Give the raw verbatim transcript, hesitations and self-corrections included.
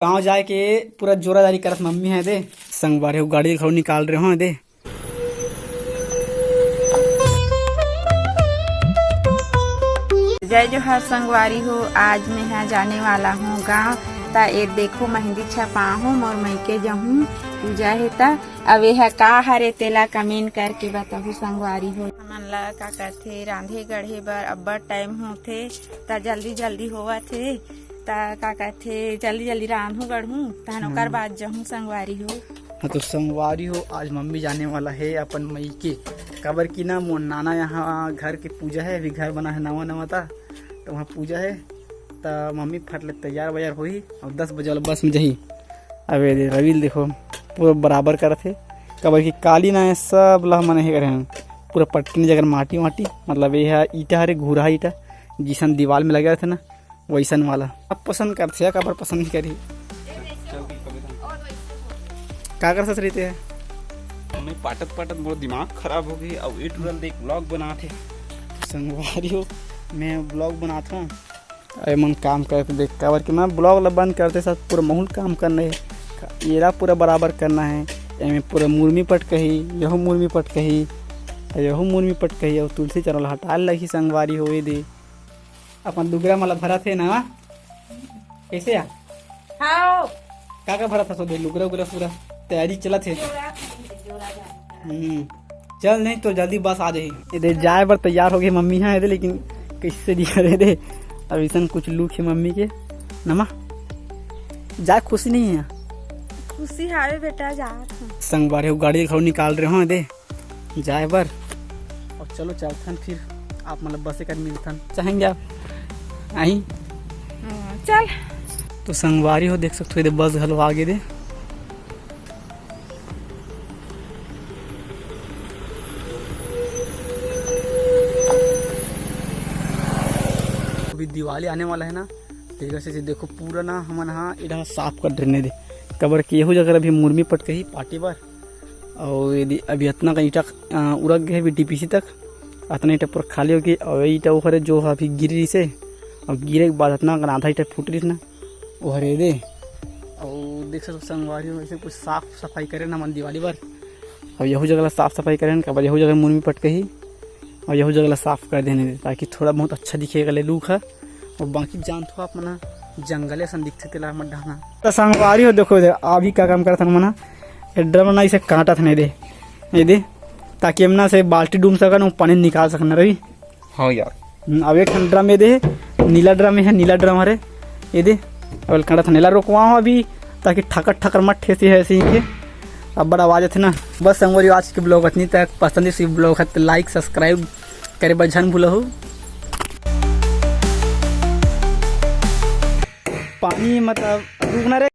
गाँव जाए के पूरा जोरादारी करत मम्मी हे दे। संगवारी हो, गाड़ी घलो निकाल रहे हो दे। जय जोहार संगवारी हो, आज मैं हा जाने वाला हूँ गाँव। त ए देखो, मेहंदी छपा हूँ, मोर मइके जहूँ, पूजा हे त। अब एहा का हरे, तेला comment करके बताहू संगवारी हो। हमन ला का कथे, रांधे गढ़े बर अब्बड़ time होथे, त जल्दी जल्दी होवत हे, त का कथे, जल्दी जल्दी रांधहूँ गढ़हूँ, तहन ओकर हम्म। बाद जहूँ संगवारी हो। हाँ, तो संगवारी हो, आज मम्मी जाने वाला हे अपन मइके, काबर कि ना मोर नाना यहाँ घर के पूजा हे, अभी घर बना हे नवा नवा ता, तो वहाँ पूजा हे, त मम्मी फट ले तैयार वैयार होही अउ दस बजे वाला बस में जही। अब ए दे रवि ल देखो, पूरा बराबर करत हे, काबर कि काली ना ए सब ला हमन हे करे हन, पूरा पट्टी जगह माटी वाटी, मतलब ए हा ईटा हरे, घुरहा ईटा, जिसन दीवाल में लगे रथे ना, वैसन वाला। अब पसंद करथे या काबर पसंद नहीं करी। का कर सस रहिते हे? मैं पाटत पाटत मोर दिमाग खराब हो गई। अउ ए टूरा ल देख, vlog बनात हे। संगवारी हो, मैं vlog बनात हूँ। अरे मन काम करत देख, काबर कि मैं vlog ला बंद करते साथ पूरा माहौल काम करना हे। एला पूरा बराबर करना हे। एमे पूरा मुर्मी पटकही, यहू मुर्मी पटकही, अउ यहू मुर्मी पटकही, अउ तुलसी चौरा ला हटाए लगही संगवारी हो ए दे। अपन लुगरा मन ला भरत हे ना, कैसे आ? हाँ। का का भरत हस ओ दे? लुगरा उगरा पूरा तैयारी चलत हे। हम्म, चल नहीं तो जल्दी बस आ जाही। ए दे जाए बर तैयार हो गए मम्मी हा ए दे, लेकिन कैसे दिया रे दे, अब इसन कुछ look हे मम्मी के। नमा जाए खुशी नहीं हे? खुशी हावे बेटा, जात हूँ। संगवारी हो, गाड़ी घलो निकाल रहे हो ए दे जाए बर। अउ चलो चलथन फिर, आप मतलब बसे कर मिलथन, चाहेंगे आप आई। हाँ, चल। तो संगवारी हो, देख सकते हो, ए दे बस घलो आगे दे। अभी दिवाली आने वाला है ना, तेकर से देखो पूरा ना हमन हा ए डहर साफ कर देने दे, काबर कि यहू जगह अभी मुर्मी पटकही पार्टी बर। अउ यदि अभी अतना का ईंटा, अ, उरक गए अभी डीपीसी तक, अतना ईंटा पूरा खाली हो गई। अउ ईंटा ओहरे जो अभी गिर रही से, अउ गिरे के बाद अतना का आधा ईंटा फूट रही ना, ओहरे दे। अउ देख सकते संगवारी हो, ऐसे कुछ साफ सफाई करे ना मन दिवाली बर। अउ यहू जगह ला साफ सफाई करे, काबर यहू जगह मुर्मी पटकही, अउ यहू जगह ला साफ कर देने दे, ताकि थोड़ा बहुत अच्छा दिखे गले look है। अउ बाकी जानत हो आप मन, जंगले असन दिखथे तेला मत ढाना। त संगवारी हो, देखो दे, अभी का काम करथन मन, ए ड्रम ना इसे काटत नहीं दे, ये दे, ताकि एमना से बाल्टी डूम सकन, वो पानी निकाल सकन रवि। हाँ यार। हम्म, अब एक ठन ड्रम ये दे, नीला ड्रम ये है, नीला ड्रम हरे, ये दे। अब काटत नहीं ला, रोकवा हो अभी, ताकि ठकर ठकर मत ठेसी है ऐसे ही के। अब बड़ा आवाज आथे ना। बस संगवारी, आज के vlog अतनी तक। पसंद इस vlog है तो like subscribe करे बर झन भूलहू। पानी मतलब रुकना रे।